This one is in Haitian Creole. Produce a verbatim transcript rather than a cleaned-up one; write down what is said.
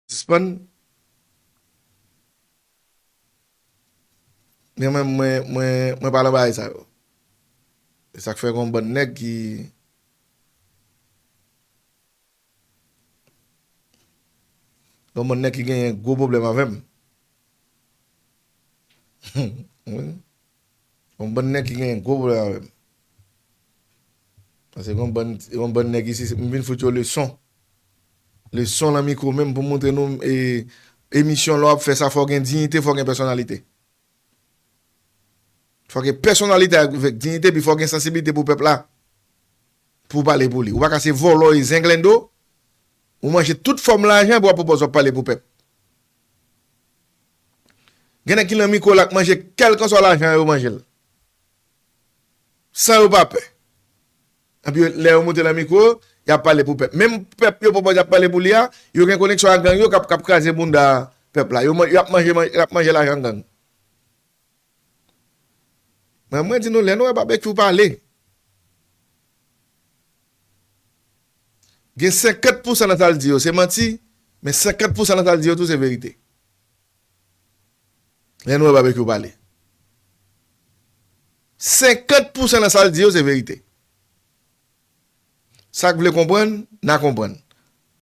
sispann. Men mwen, mwen, mwen, mwen pa nan bagay sa yo. E sa k fè gon bann nèg ki, gon bann nèg ki genyen gwo pwoblèm avè m. Wi. Gon bann nèg ki genyen gwo pwoblèm avè m. Paske gon bann, gon bann nèg isi, m vin fout yo leson. Leson nan mikwo menm pou montre nou, e, emisyon lè w ap fè sa, fò w gen diyite, fò w gen pèsonalite. Fò w gen pèsonalite avèk diyite, epi fò w gen sansibilite pou pèp la. Pou w pale pou li. Ou pa ka se vòlò e zenglendo, ou manje tout fòm lajan, epi w ap pwopòze w ap pale pou pèp. Gen nèg ki nan mikwo la k manje kèlkanswa lajan yo manje l. San yo pa pè. Epi yo, lè yo monte nan mikwo, y ap pale pou pèp. Menm pèp yo pwopòze ap pale pou li a, yo gen koneksyon ak gang yo k ap, k ap kraze bounda pèp la. Yo, man- y ap manje, man- y ap manje lajan gang. Mwen, mwen di nou, lè nou wè Babekyou pale, gen senkant pousan nan sa l di yo, se manti, men senkant pousan nan sa l di yo tou, se verite. Lè nou wè Babekyou pale. Senkant pousan nan sa l di yo, se verite. Sa k vle konprann, n a konprann.